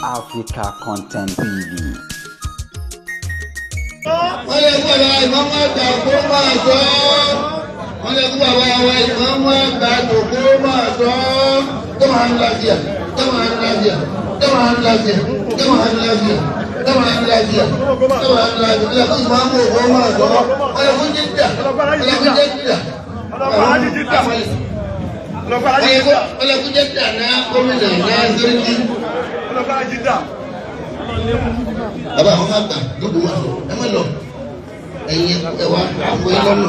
Africa Content TV. Wọ́n lè kú bàbá ìmọ̀mọ́ àgbà kó máa sọ. Wọ́n lè kú bàbá wa ìmọ̀mọ́ àgbà kó máa sọ. Tó máa ń lafiya, tó máa ń lafiya, tó máa ń lafiya, tó máa ń lafiya, tó máa ń lafiya, tó máa ń lafiya. Wọ́n lè kú ìmọ̀mọ́ kó máa sọ. Wọ́n lè kú jíjà, wọ́n lè kú jíjà. Wọ́n lè kú jíjà náà gómìnà náà sẹ́ríkì. Bàbá àwọn àgbà lóko wà sọ ẹ má lọ ẹ̀yin ẹ wá àwọn ẹ lọ́nà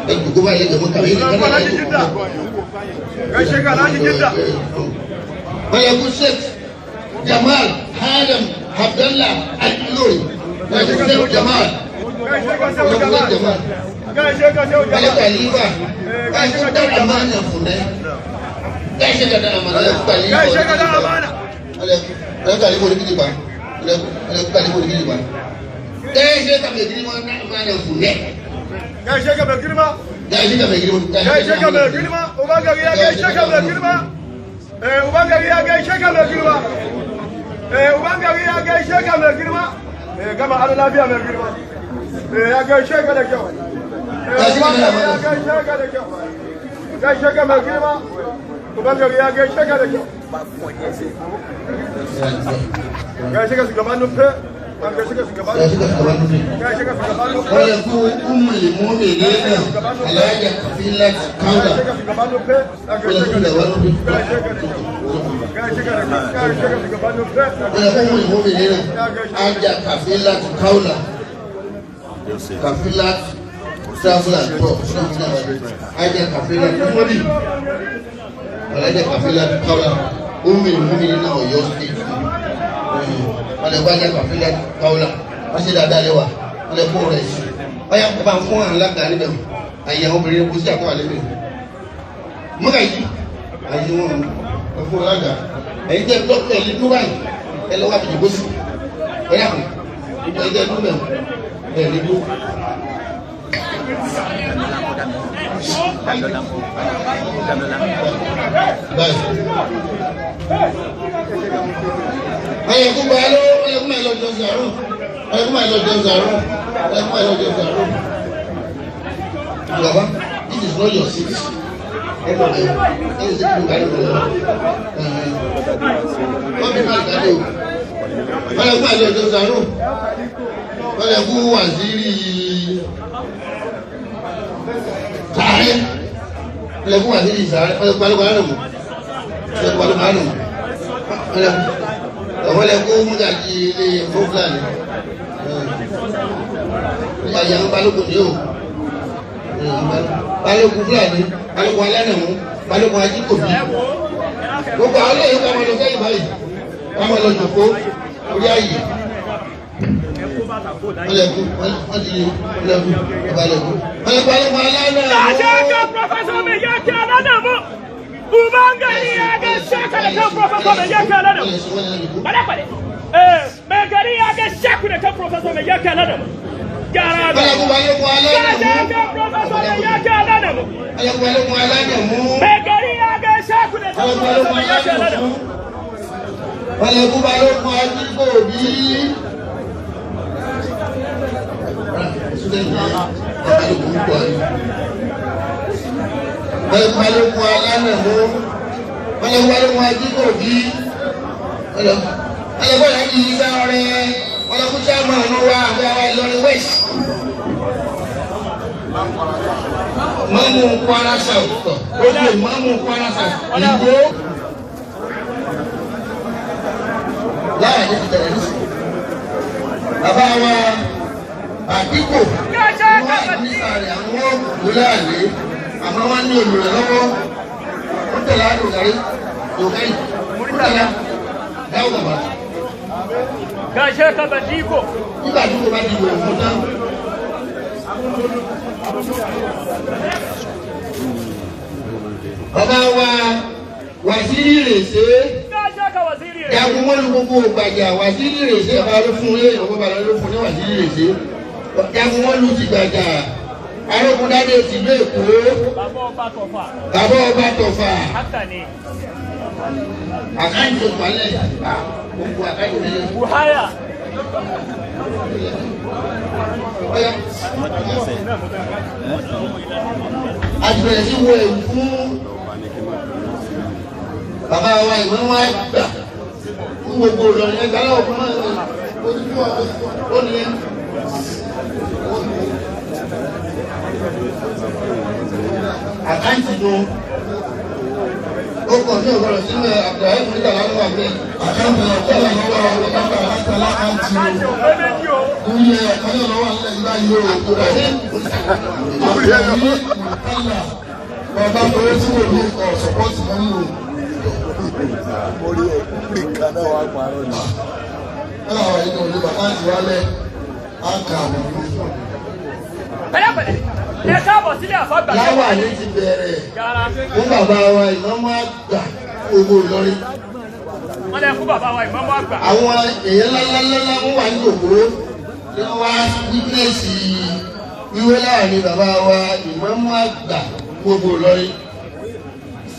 ẹ jòkó báyìí lẹ́gbẹ̀ẹ́ mọ́ kàwé nìkan náà ẹ jòkó. Báyọ̀kú Sheikh Jamal Adam Abdallah Al-Ilori. Báyọ̀kú Sheikh Jamal. Báyọ̀kú Sheikh Jamal. Báyọ̀kú Alifa. Báyọ̀kú dára àmàna fún ẹ. Káyọ̀ ṣe kàdá àmàna báyọ̀kú Alifa. Báyọ̀kú Alifa orí pa. Kafilat travel and tour. Aja Kafilat Mori. Aja Kafilat Kaula. Umi Mumi na Oyo State. Wọ́n lè kó Aja Kafilat Kaula. Wọ́n ṣe dáadáa lé wa. Wọ́n lè kó rẹ̀ sí. Wọ́n yà kó bá ń fún àwọn alága níbẹ̀. Àyè àwọn obìnrin kò sí àkọ́wà lébẹ̀. Mọ́gà yìí. Àyè wọn ò fún alága. Ẹ̀yin tẹ́ dọ́kítà ẹ̀ lé dúró báyìí. Ẹ lọ́wọ́ àbìjì bó sí. Ẹ yà kó. Ẹ̀yin tẹ́ dúró bẹ̀ ẹ̀ lé dúró. Ayẹ̀kú balo, ayẹ̀kú máa lọ jọ sàrò, ayẹ̀kú máa lọ jọ sàrò, ayẹ̀kú máa lọ jọ sàrò. Baba, this is not your seat. Ẹ bọ̀ ẹ, ẹ ṣe kí ló kárí lọ. Wọ́n bí máa gbàdé o. Ayẹ̀kú máa lọ jọ sàrò. Ayẹ̀kú wàzírí sàárẹ̀. Ayẹ̀kú wàzírí sàárẹ̀. Ayẹ̀kú balùwẹ̀ alánà mọ̀. Ayẹ̀kú balùwẹ̀ alánà mọ̀. Àwọn ẹlẹ́kọ́ múgàjì ilé fúlàní ìyá ń balógun ní o balógun fúlàní balógun alánàmú balógun ajíkòbí gbogbo àwọn olóyè ká máa lọ sẹ́yìn báyìí ká máa lọ jòkó orí ààyè ọlẹ́kùn wọ́n ti ọlẹ́kùn ọbalẹ́kùn ọlẹ́kùn balógun alánàmú. Àṣẹ Prọfẹ̀sọ̀ mi yẹ kí alánàmú. Ubangari ya gaishe ka da kan Professor mai yake aladamu. Bale bale. Mai gari ya gaishe ku da kan Professor mai yake aladamu. Gyara ga. Gaishe ka Professor mai yake aladamu. Mai gari ya gaishe ku da kan Professor mai yake aladamu. Balẹ̀kú balógun ajíkòbí. Balẹ̀kú balógun alánàmú. Balẹ̀kú balógun ajíkòbí. Balẹ̀kú aláàjì Isa ọrẹ. Balẹ̀kú chairman wa àbí àwa Ìlọrin West. Mọ́mú Kwara South tọ̀. Ó lè mọ́mú Kwara South. Ìgbó. Láàrin ní ti bẹ̀rẹ̀ ní sí. Bàbá wa Àdìgbò wọ́n ní sàrẹ̀ àwọn òkú láàlé àmọ́ wọ́n ní olùrànlọ́wọ́. Ó tẹ̀lé àdùnkàrí dòkẹ́yì. Ó tẹ̀lé dáwọ́ bàbá. Gaishe ka Badiko. Nígbà tí mo bá ti wẹ̀ fún tán. Bàbá wa Wàsílì Rèsé. Gaishe ka Waziri. Jagun mọ́lú gbogbo gbàjà Wàsílì Rèsé bàbá ló fún ilé ìyàwó bàbá ló fún ní Wàsílì Rèsé. Jagun mọ́lú ti gbàjà Arógundádé tìlú Èkó. Bàbá ọba Tọ̀fà. Bàbá ọba Tọ̀fà. Haka ne. Àkáǹtì òpàlẹ̀. Gbogbo àkáǹtì rẹ̀. Buhaya. Ọ̀yá. A ti bẹ̀rẹ̀ sí wọ ẹ̀wù fún bàbá wa ìwé wa gbà fún gbogbo Ìlọrin ẹgbẹ́ aláwọ̀ fún ó nìyẹn. Àkáǹtì nu ó kọ̀ sí ọ̀gbọ̀rọ̀ sínú Abdulrahim nígbà láwọn àgbẹ̀ Àkáǹtì ọ̀kọ́ lọ́wọ́ àkáǹtì Àkáǹtì òpé méjì o. orí ọ̀kan náà lọ́wọ́ nílẹ̀ yìí báyìí o. Abdulrahim Àbúrò Mùtálà bàbá fowó tí kò ní ọ̀ sọ́pọ́tì mọ́ ní o. Orí ẹ̀ nìkan náà wà parọ́ ni. Bẹ́ẹ̀ àwọn ẹni òní bàbá àti wálẹ̀ á kà àwọn ọmọ. Pẹ̀lẹ́pẹ̀lẹ́. Ẹ káàbọ̀ sílé àfàgbà. Láwà ní ti bẹ̀rẹ̀ Yàrá. fún bàbá wa ìmọ̀mọ́ àgbà gbogbo Ìlọrin. Wọ́n lẹ fún bàbá wa ìmọ̀mọ́ àgbà. Àwọn èèyàn ńláńláńlá wọ́n wà ní òkú tí wọ́n wá wítínẹ́sì wíwé láàrin bàbá wa ìmọ̀mọ́ àgbà gbogbo Ìlọrin.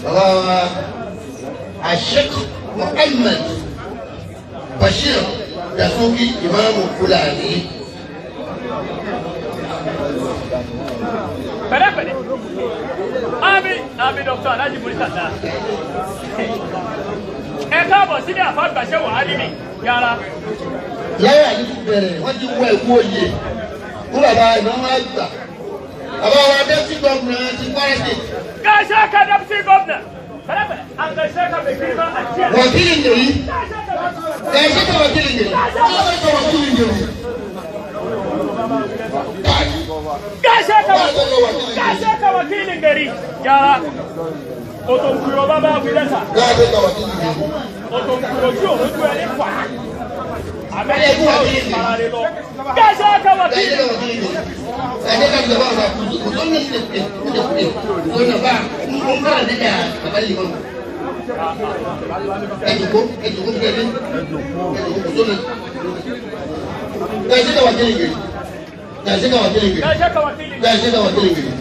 Bàbá wa Sheikh Muhammad Bashir Dasuki Ìmáàmù Fúlàní. Pẹ̀lẹ́pẹ̀lẹ́. Ami Ami Dr. Alhaji Muritala. Ẹ káàbọ̀ sílé àfàgbà ṣé wàhálì mi. Yàrá. Láyé àdúgbò bẹ̀rẹ̀ wọ́n ti wọ ẹ̀kú oyè fún bàbá ìmọ̀mọ́ àgbà. Bàbá wa deputy governor ti Kwara State. Gaishe ka deputy governor. Pẹ̀lẹ́pẹ̀lẹ́. An gaishe ka mai girma a jiya. Wakilin gari. Gaishe ka wakilin gari. Gaishe ka wakilin gari. Gaishe ka wakilin gari. Yàrá. Òtòǹkùrọ̀ bàbá Wílẹ́sà. Gaishe ka wakilin gari. Òtòǹkùrọ̀ tí òun ojú ẹni fà á. Àbẹ́lẹ̀ kú àrà lọ. Gaishe ka Gaishe wakilin. ka wakilin gari. Gaishe ka gaba ba ku ku zo ne ne ku ku ku zo ba mun fara da bàbá yìí mọ́. Ẹ jòkó ẹ jòkó fún ẹbí. Ẹ jòkó kò tó nà. Gaishe ka wakilin gari. Gaishe ka wakilin gari. Gaishe ka wakilin gari. Gaishe ka wakilin gari.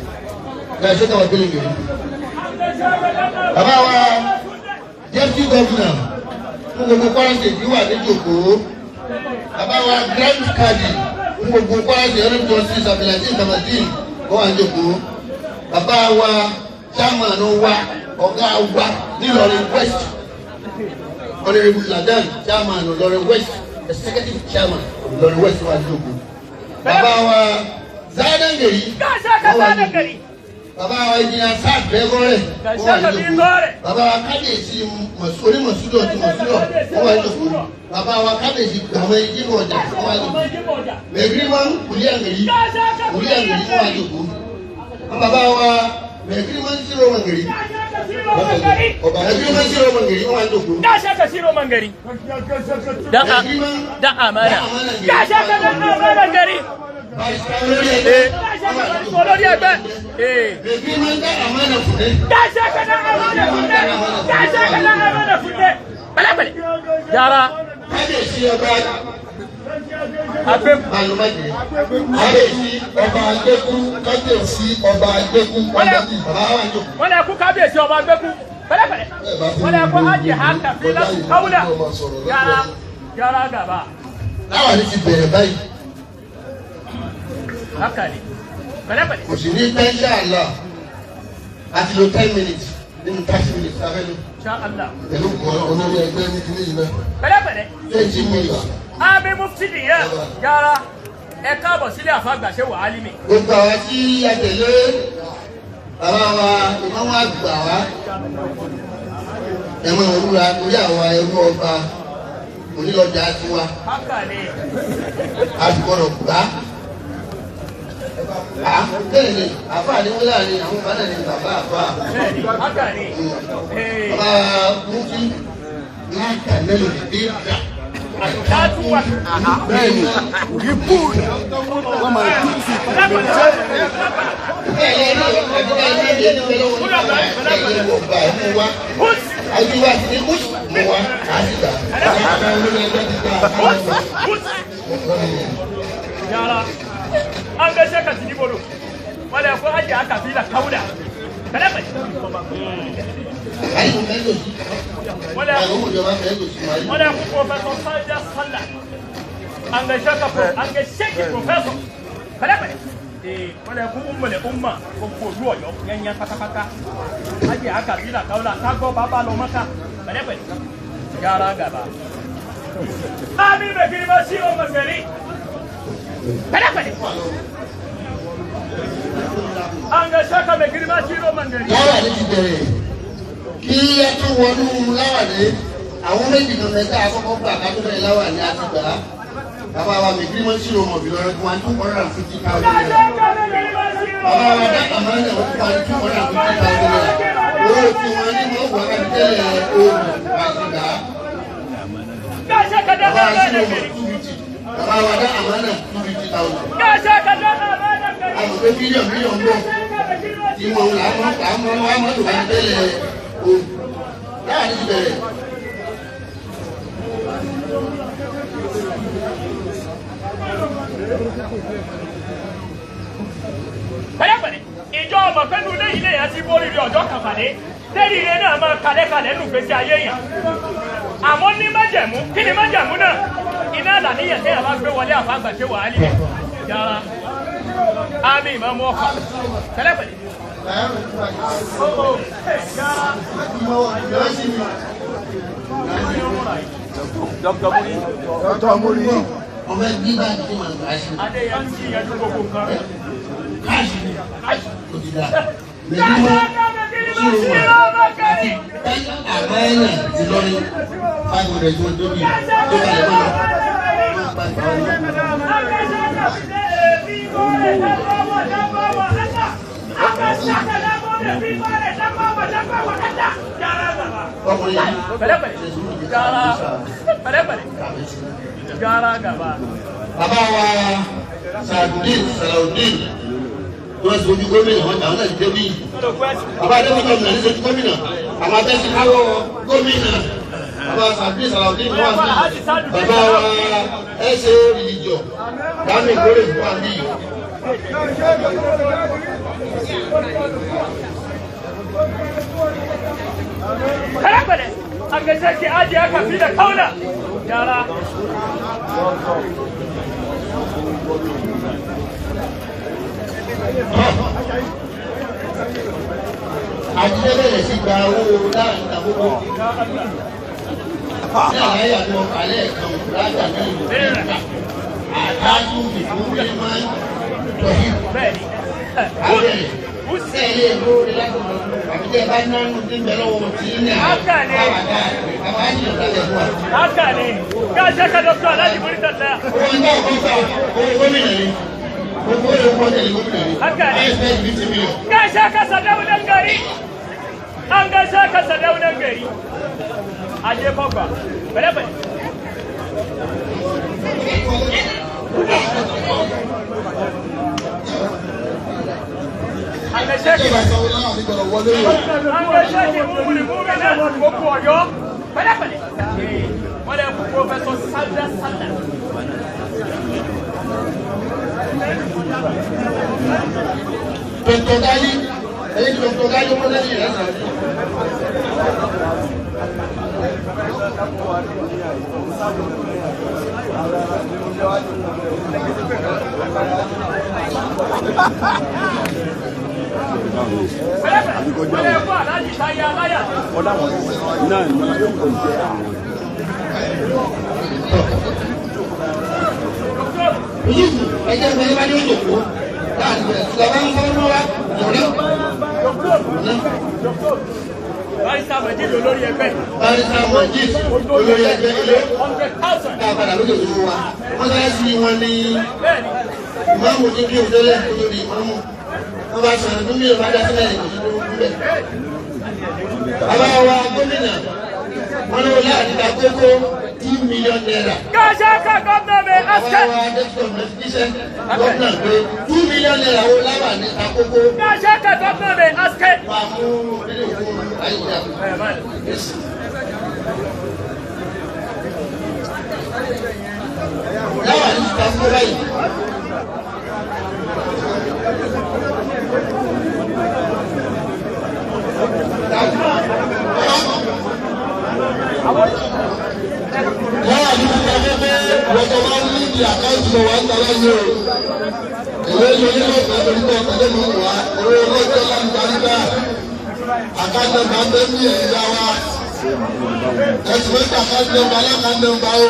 Gaishe ka wakilin gari. Bàbá wa deputy governor fún gbogbo Kwara State wà ní jòkó. Bàbá wa grand kadi fún gbogbo Kwara State honourable justice Abdulaziz Kamaldeen wọ́n wà ní jòkó. Bàbá wa chairman wa ọ̀gá wa nílọrin West Honourable Ladan chairman Ìlọrin West executive chairman Ìlọrin West wà ní jòkó. Bàbá wa Zadangeri Gaishe ka wọ́n wà ní Zadangeri. Bàbá wa engineer Saad Bẹ́gọ́rẹ̀ wọ́n wà ní jòkó. Bàbá wa kábíyèsí onímọ̀súdọ̀ ti mọ̀súdọ̀ wọ́n wà ní jòkó. Bàbá wa kábíyèsí àwọn ẹjímọ̀ ọjà wọ́n wà ní jòkó. Mẹ̀gírímọ̀ kùlíàngèrì kùlíàngèrì wọ́n wà ní jòkó. Bàbá wa mẹ̀gírímọ̀ sírọ̀mọ̀ngèrì mẹ̀gírímọ̀ sírọ̀mọ̀ngèrì wọ́n wà ní jòkó. Gaishe ka Siro Mangari. Dan amana. Gaishe ka dan amana gari. Gaishe ka olórí ẹgbẹ́. Mẹ̀gírímọ̀ dá àmánà fúnẹ́. Gaishe ka dan amana funne. Gaishe ka dan amana funne. Pẹ̀lẹ́pẹ̀lẹ́. Yàrá. Kábíyèsí ọba Agbẹ́. Balùmájẹ. Kábíyèsí Ọba Agbẹ́kú kábíyèsí ọba Agbẹ́kú ọ̀dọ́bí. bàbá wa ní jòkó. Wọ́n lè kú kábíyèsí ọba Agbẹ́kú. Pẹ̀lẹ́pẹ̀lẹ́. Wọ́n lè kú Hajj Haka Fila Kawula. Yàrá. Yàrá gàba. Láwa ní ti bẹ̀rẹ̀ báyìí. Haka ni. Pẹ̀lẹ́pẹ̀lẹ́. Kò sì ní pẹ́ insha Allah. A ti lo 10 minutes nínú 30 minutes abẹ́lé. Insha Allah. Pẹ̀lú Olórí ẹgbẹ́ ní kíní yìí náà. Pẹ̀lẹ́pẹ̀lẹ́. 20 minutes. Ami mufti nìyẹn. Yàrá. Ẹ káàbọ̀ sílé àfàgbà ṣé wàhálì mi. Gbogbo àwa tí a tẹ̀lé bàbá wa ìmọ̀wá àgbà wa. Ẹ máa rúra torí àwa ẹrú ọba onílọ́jà tiwa. Haka ni. A sì gbọ́dọ̀ gbá. Bẹ́ẹ̀ ni àfáà ní wọ́n láàrin àwọn bàbá náà ní bàbá àfáà. Bẹ́ẹ̀ni, haka ni. Bàbá mufti láàkà lẹ́nu ìdí ìgbà. Láti wà. Bẹ́ẹ̀ni, ìbúd wọ́n máa tún sí Bẹ́ẹ̀ ni àdúrà ilé ìlú ẹni lọ́wọ́ nípa ẹ̀yẹ ọba ẹ̀mú wa. Àdúrà ti ní kúṣù mú wa kà á sì gbà. Àwọn olórí ẹgbẹ́ ti gba àkáǹtì. Yàrá. An gaishe ka tini bolo. Wala ko Hajj Haka Fila Kawula. Pẹ̀lẹ́pẹ̀lẹ́. Àyè mẹ́lò sí. Àwọn ìjọba mẹ́lò sí wáyé. Wọ́n lè kú Professor Sanja Sanda. An gaishe ka an gaishe ki Professor. Pẹ̀lẹ́pẹ̀lẹ́. Wọ́n lè kú Ummul Umma gbogbo olú Ọ̀yọ́ yẹnyẹn pátápátá. Ajé Akabila Kaula kágbọ́ bàbá lọ Mọ́kà. Pẹ̀lẹ́pẹ̀lẹ́. Yàrá gàba. Àmì bẹ̀kiri bá sí ọmọ gẹ̀rí. Pẹ̀lẹ́pẹ̀lẹ́. An gaishe ka bẹ̀kiri bá sí ọmọ gẹ̀rí. Láwàní ti bẹ̀rẹ̀ kí ẹ tó wọnú láwàní àwọn méjì kan mẹ́ta àkọ́kọ́ gbà ká tó bẹ̀rẹ̀ láwàní àti gbà á. Bàbá wa mẹ̀kiri mọ́ sí ọmọ ìlọrin fún wa 250,000 naira. Bàbá wa dákà máa ń lẹ̀ wọ́n fún wa 250,000 naira. Owó tí wọ́n ní wọ́n wà láti tẹ́lẹ̀ oòrùn àti gbà á. Bàbá wa sí ọmọ 250. Bàbá wa dákà máa ń lẹ̀ 250,000. Àmọ̀ pé mílíọ̀nù mílíọ̀nù bọ̀. Tí wọ́n là á mọ́ wá mọ́tò bá tẹ́lẹ̀ oòrùn. Láàrin ti bẹ̀rẹ̀. Pẹ̀lẹ́pẹ̀lẹ́, ìjọ ọmọ pẹ̀lú ilé ilé yẹn ti borí rí ọjọ́ kan pàdé tẹ́lẹ̀ ilé náà máa kalẹ́kalẹ́ nù gbèsè ayé yẹn. Àmọ́ ní májẹ̀mú, kí ni májẹ̀mú náà? Iná àlàníyàn tẹ́yà bá gbé wọlé àfàgbà ṣe wàhálì yẹn. Yàrá àmì ìmọ̀mú ọkọ̀. Pẹ̀lẹ́pẹ̀lẹ́. Dr. Muri. Ọmọ ẹgbẹ́ bá ti máa gbà ṣe. Adéyẹmí ti yanjú gbogbo nǹkan. Káàṣì ni kò ti dà. Mẹ̀dúmọ́ sí òun àti àmàlà ti lọ́rin 500 tó tóbi tó kalẹ̀ mọ́ lọ. Ọkùnrin yìí. Pẹ̀lẹ́pẹ̀lẹ́. Gara pẹ̀lẹ́pẹ̀lẹ́. Gara gaba. Bàbá wa Sàdúdín Sàlàudín tó ń sojú gómìnà wọn àwọn náà ti débi. Bàbá Adébíyí ọ̀nà ní sojú gómìnà àwọn abẹ́sí káwọ́ gómìnà. Bàbá Sàdúdín Sàlàudín wà ní. Bàbá wa ẹsẹ̀ ìjọ Dàmí Ìkórè wà ní. Pẹ̀lẹ́pẹ̀lẹ́. An gaishe ki Ajiya Kafila Kaula. Yara. Àjíjẹ́ bẹ̀rẹ̀ sí gba owó láàrin àkókò. Ní àlàyé àti ọkàlẹ̀ kan lájà ní ìlú Mẹ́ta. Àdájú ìfúnwé máa ń tọ́jú. Bẹ́ẹ̀ni. Abẹ́rẹ́ sẹ́ẹ̀lì èkó rí lágbọ̀n àbíjẹ́ bá nánú tí ń bẹ lọ́wọ́ tí ní àwọn àwàdà àwọn àjìnà lábẹ́ fún wa. Haka ne. Gaishe ka Dr. Alhaji Muritala. Owó ń bá ọkọ̀ gbà owó gómìnà ni. Gbogbo èrò kọ́ tẹ̀lé gómìnà ni. Haka ne. Ayé fẹ́ 50 million. Gaishe ka Sadaunan gari. An gaishe ka Sadaunan gari. Aje kwakwa. Pẹ̀lẹ́pẹ̀lẹ́. An gaishe ki. An gaishe ki Ummul Mu'minin gbogbo Ọ̀yọ́. Pẹ̀lẹ́pẹ̀lẹ́. Wọ́n lè kú Professor Sanda Sanda. Dr. Gali, ẹ̀yin tí Dr. Gali wọ́n lẹ́yìn rẹ̀ sàrẹ́. Pẹ̀lẹ́pẹ̀lẹ́. Wọ́n lè kú Alhaji Táyé Aláyà. Yusuf, ẹ̀jẹ̀ ìgbà yẹn bá ní òjòkó. Láàrin ìgbà tí a bá ń fọ́ lọ́wọ́, ìjọba. Barrister Majid olórí ẹgbẹ́. Barrister Majid olórí ẹgbẹ́ ilé. 100,000. Ká padà lókè tó wa. Wọ́n sáré sí wọn ní Bẹ́ẹ̀ni. ìmáàmù tí kí o tẹ́lẹ̀ olórí ìmáàmù. Wọ́n bá sọ̀rọ̀ tó mílíọ̀nù bá dá sílẹ̀ kò sí tó kú bẹ̀. Bàbá wa gómìnà wọn lọ́wọ́ láàrin ta kókó 2 million naira. Gaishe ka gómìnà mai Bàbá aske. wa dẹ́kítọ̀ mẹ́tíṣẹ́ gómìnà pé 2 million naira wo láwà ní ta kókó. Gaishe ka gómìnà mai aske. Wà á mú ilé òkú ayélujára. Láwà ní ta kókó báyìí. Lára ní ti ta pé wọ́n tó bá ní ìdí àkáǹtì lọ wà ń tara yìí o. Èlé yóò ní lọ́sẹ̀ lórí tó ọ̀tẹ̀lé mi wá owó ọlọ́jọ́ lágbàdúgbà. Àkáǹtì nọ́mbà ń bẹ ní ẹ̀yà wa. Ẹ̀sùn mẹ́ta àkáǹtì nọ́mbà alákáǹtì nọ́mbà o.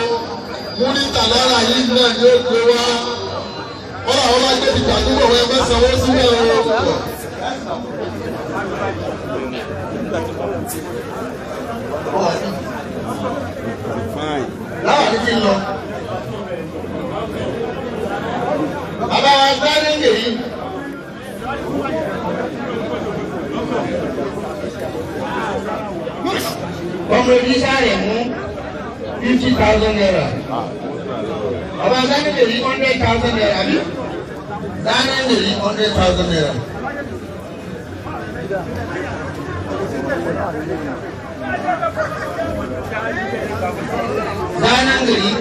Múlítà lára yìí náà ni ó gbé wá. Wọ́n làwọn bá gbé ìgbà tó wọ̀ ẹ sanwó sílẹ̀ o. Láwọn ní kí n lọ. Bàbá wa sáré kèyí. Ọmọ ibi sáré mú ₦50,000. Bàbá sáré kèyí ₦100,000 bí? Sáré kèyí ₦100,000. Zanen gari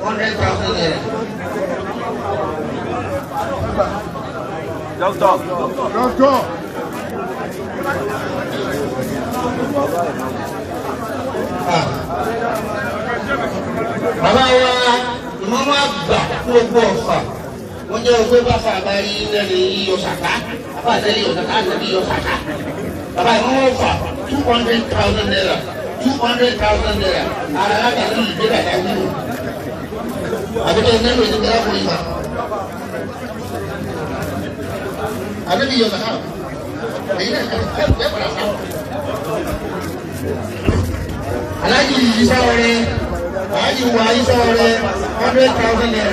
₦100,000. Just talk. Just talk. Bàbá wa ìmọ̀mọ́ àgbà gbogbo ọ̀fà wọ́n jẹ́ ọgbẹ́ bá fà bá rí lẹ́nu yíyọ sàká àbá àtẹ́lẹ̀ yọ sàká àtẹ́lẹ̀ yọ sàká. Bàbá ìmọ̀mọ́ ọ̀fà ₦200,000 ₦200,000 ara látàrí ìgbé bàtà wúlò. Àbíkẹ́ nínú ètò ìgbéra fún ìfà. Àbíkẹ́ yọ sàká. Èyí náà ẹ padà sá. Aláàjì yìí sọ̀rọ̀ aláàjì wà yìí sọ̀rọ̀ ₦100,000.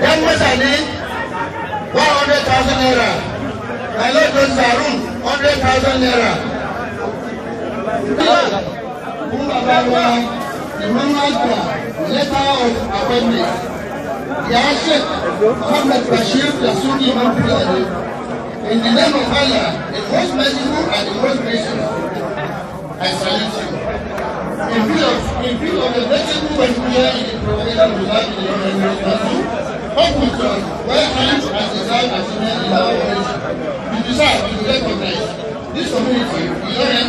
Yan mutane ₦100,000. Alhaji Sarun ₦100,000. Fún bàbá wa Ìmọ̀mọ́ àgbà letter of appointment. Ya Sheikh Muhammad Bashir Dasuki Imam Fulani. In the name of Allah, the most merciful and the most gracious, I salute you. In view of the vegetable contribution in the propagation of Islam in the Ilorin Council, hope where hands as deserved as women in our community. We deserve to recognize this community, the Ilorin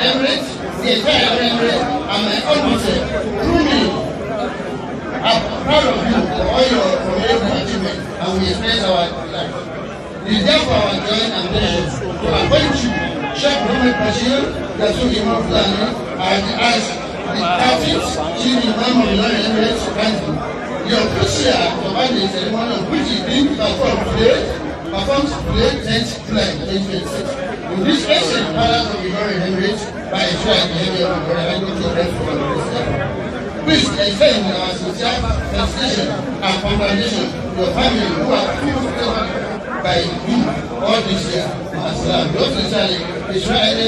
Emirates, the entire Ilorin Emirates, and my own myself, through me. I'm proud of you for all your formidable achievements, and we express our delight. It is therefore our joy and pleasure to appoint you, Sheikh Muhammad Bashir Dasuki Imam Fulani, as the 13th Chief Imam of Ilorin Emirates Council. The official commanding ceremony of which is being performed today, 10th July 2026, in this ancient palace of Ilorin Emirates by a shrine in the area of Ilorin. Please extend our sincere felicitation and congratulations to your family who are proved by you all this year. Assalam. Yours sincerely, Israeli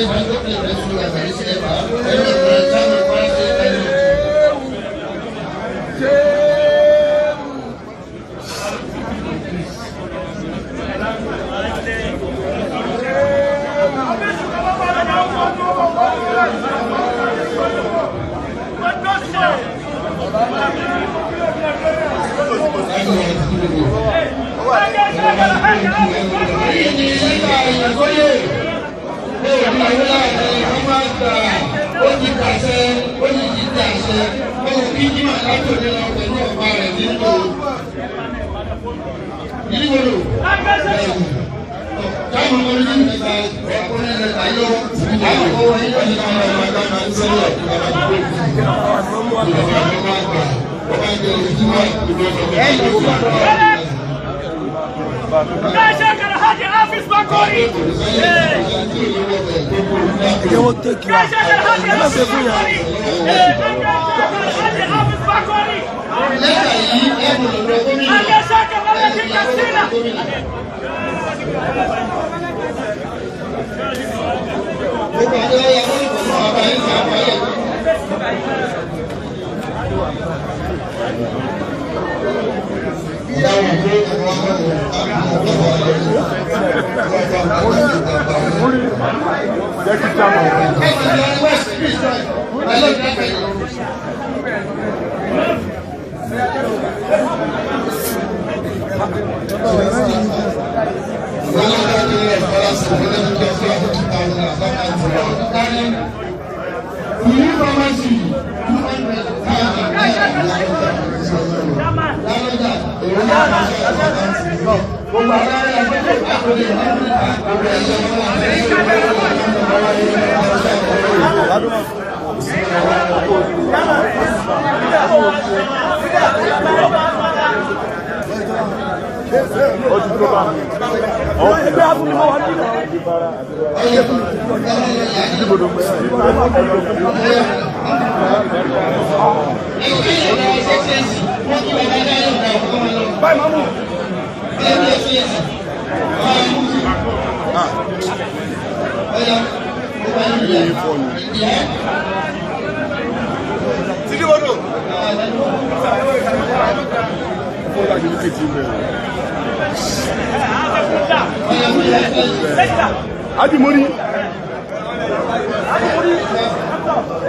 Adimori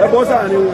ẹ bọ́ sáàrin o.